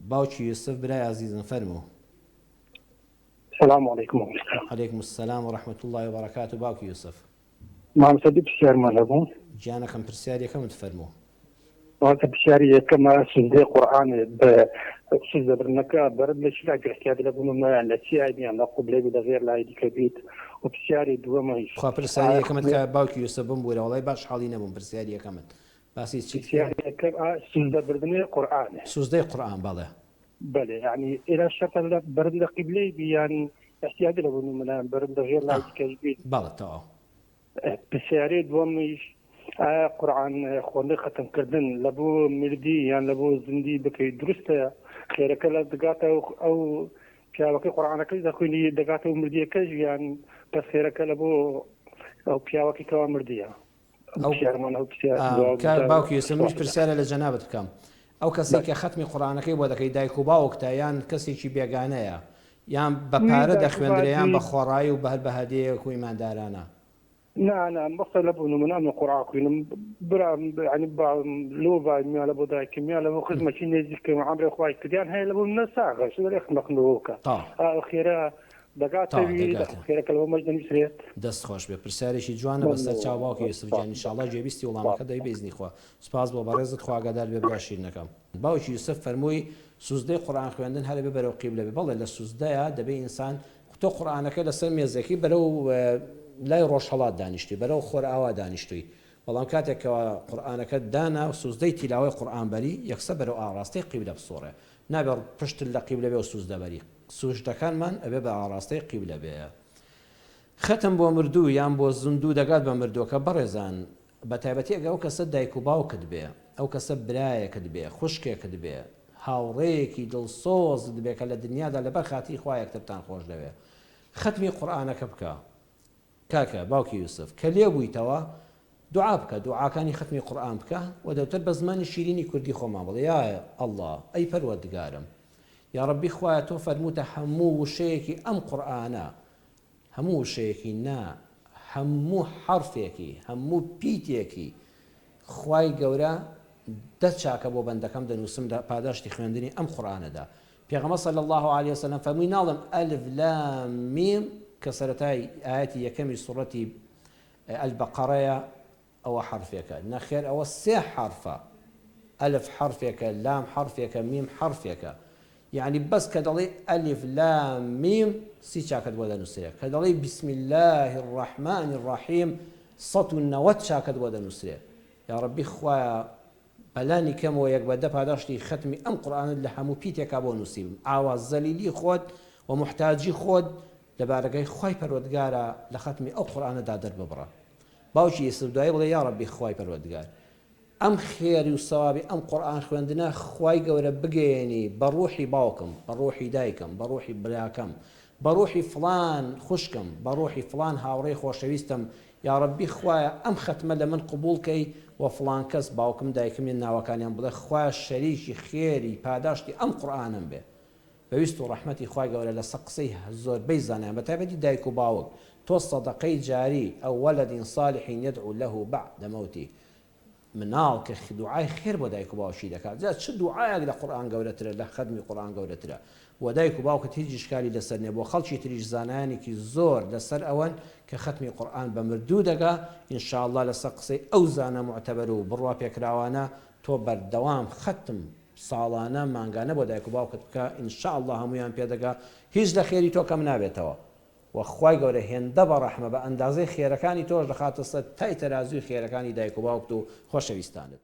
باوکی یوسف برای ئازیزم فەرموو. سلام علیکم مامۆستا. علیکم السلام و رحمة اللە و بەرەکاتو باوکی یوسف. مامۆستا دوو پرسیارمان هەبوو. گیانەکەم پرسیاری یەکەمت فەرموو. مامۆستا پرسیاری یەکەم سوجدەی قورئان بە سوجدە بردنەکە بەرد لە چی لای احتیاج لە بوون و یان لە چی یان لە قوبلە بی لە غێر لای دیکە بیت و پرسیاری دووەمیش خوا پرسیاری یەکەمت کە باوکی یوسف بمبورە وەڵای باش حاڵی نەبووم پرسیاری یەکەمت باسی چیت کرد؟ پرسیاری یەکەم سوجدە بردنەی قورئانە. سوجدەی قورئان بەڵێ. بەلێ یانی ئێرە شەرتە لە بەرد لە قیبلەی بی یان ئیحتیاجە لە بۆ نمونە بەرد لە ژێر لای ئا دیکەش بیت. بەڵێ تەواو. پرسیارەی دووەمیش ئایا قورئان خوێندن خەتم کردن لە بۆ مردی یان لە بۆ زیندی بکەی دروستە خێرەکە لە دەگاتە ئەو پیاوەکەی قورئانەکەش دەخوێنی دەگاتە مردیەکەش یان بەس خێرەکە لە بۆ ئەو پیاوەکەی کەوا مردیە؟ ئەو کاک باوکی یوسف منیش پرسیارە لە جەنابت بکەم ئەو کەسەی کە خەتمی قورئانەکەی بۆ دەکەی دایک و باوکتە یان کەسێکی بێگانەیە یان بە پارە دەخوێندرێ یان بە خۆڕایی و بە هەر بە هەدیەیەک و ئیماندارانە؟ نا نا مەسە لە بوون من ئەمە قورئان خوێنم برام یعنی باوم لۆ باوم یا لە بۆ دایکم یا لە بۆ خزمەکی نێزیکم عەمرێ خوای کردیان هەیە لە بۆ منە ساغە شو دەرێ خمەخنەوە بکە خێرا دەگاتە تەواو وی دەگاتە. خێرەکە لەوە مەش دەنووسرێت. دەست خۆش بێ پرسیارێکی جوانە بەسەر چاو مەمنون باوکی یوسف سپاس گیان ئیشاڵا گوێبیستی سپاس وڵامەکە دەبی بە ئیزنی خوا سوپاس بۆ بەڕێزت خوا ئاگادار بێ برا شیرنەکەم. باوکی یوسف فەرمووی سوجدەی قورئان خوێندن هەر ئەبێ بەرەو قیبلە بێ بەڵێ لە سوجدەیا دەبێ ئینسان تۆ قورئانەکە لەسەر مێزێکی بەرەو لای ڕۆژهەڵات دانیشتووی بەرەو خۆرئاوا دانیشتووی بەڵام کاتێک کەوا قورئانەکەت دانا و سوجدەی تیلاوەی قورئان بەری یەکسەر بەرەو ئاڕاستەی قیبلە بسوڕێ نابێ پشتت لە قیبلە بێ و سوجدە بەری سوجدەکانمان ئەبێ بە ئاڕاستەی قیبلە بێ. خەتم بۆ مردوو یان بۆ زیندوو دەگات بە مردووەکە بەڕێزان بە تایبەتی ئەگەر ئەو کەسە دایک و باوکت بێ ئەو کەسە برایەکت بێ خوشکێکت بێ هاوڕێیەکی دڵسۆزت بێ کە لە دنیادا لەبەر خاتری خوا یەکترتان خۆش دەوێ خەتمی قورئانەکە بکە کاکە باوکی یوسف کە لێ بوویتەوە دوعا بکە دوعاکانی خەتمی قورئان بکە وە دواتر بە زمانی شیرینی کوردی خۆمان بڵێ یا اللە ئەی پەروەردگارم یاڕەبی خوایە تۆ فەرمووتە هەموو وشەیەکی ئەم قورئانە هەموو وشەیەکی نا هەموو حەرفێکی هەموو پیتێکی خوای گەورە دە چاکە بۆ بەندەکەم دەنووسم لە پاداشتی خوێندنی ئەم قورئانەدا پێغەمبەر صلی اللە علیە وسلم فەرمووی ناڵێم الف لام میم کە سەرەتای ئایەتی یەکەمی سوڕەتی البقرەیە ئەوە حەرفێکە نەخێر ئەوە سێ حەرفە ئەلف حەرفێکە لام حەرفێکە میم حەرفێکە یعنی بەس کە دەڵێی ئەلف لام میم سی چاکەت بۆ دەنووسرێ کە دەڵێی بسم الله الرحمن الرحیم 190 چاکەت بۆ دەنووسرێ یاڕەبی خوایە بەلانی کەمەوە یەک بە دە پاداشتی خەتمی ئەم قورئانەت لە هەموو پیتێکا بۆ نووسیبم ئاوا زەلیلی خۆت و موحتاجی خۆت لە بارەگای خوای پەروەردگارا لە خەتمی ئەو قورئانەدا دەرببڕە باوکی یوسف دوایی بڵێ یاڕەبی خوای پەروەردگار ئەم خێر و سەوابی ئەم قورئان خوێندنە خوای گەورە بگەیەنی بە ڕوحی باوکم بە ڕوحی دایکم بە ڕوحی براکەم بە ڕوحی فڵان خوشکم بە ڕوحی فڵان هاوڕێی خۆشەویستم یاڕەبی خوایە ئەم خەتمە لە من قبوڵ کەی وە فڵان کەس باوکم دایکم یە ناوەکانیان بڵێ خوایە شەریکی خێری پاداشتی ئەم قورئانەم بێ بە ویست و ڕەحمەتی خوای گەورە لەسە قسەی زۆربەی زانایان بە تایبەتی دایک و باوک تۆ سەدەقەی جاری او ولد صالح یدعو له بعد موته مناڵ کە دوعای خێر بۆ دایک و باوکی دەکات جا چ دوعایەک لە قورئان گەورەترە لە خەتمی قورئان گەورەترە وە دایک و باوکت هیچ ئیشکالی لەسەر نیە بۆ خەڵکی تریش زانایانێکی زۆر لەسەر ئەوەن کە خەتمی قورئان بە مردوو دەگا ان شاء اللە لەسەر قسەی ئەو زانا موعتەبەر و بڕوا پێکراوانە تۆ بەردەوام خەتم ساڵانە مانگانە بۆ دایک و باوکت بکە ان شاء اللە هەموویان پێ دەگا هیچ لە خێری تۆ کەم نابێتەوە وە خوای گەورە هێندە بەڕەحمە بە ئەندازەی خێرەکانی تۆش دەخاتە سەر تای تەرازووی خێرەکانی دایک و باوکت و خۆشەویستانت.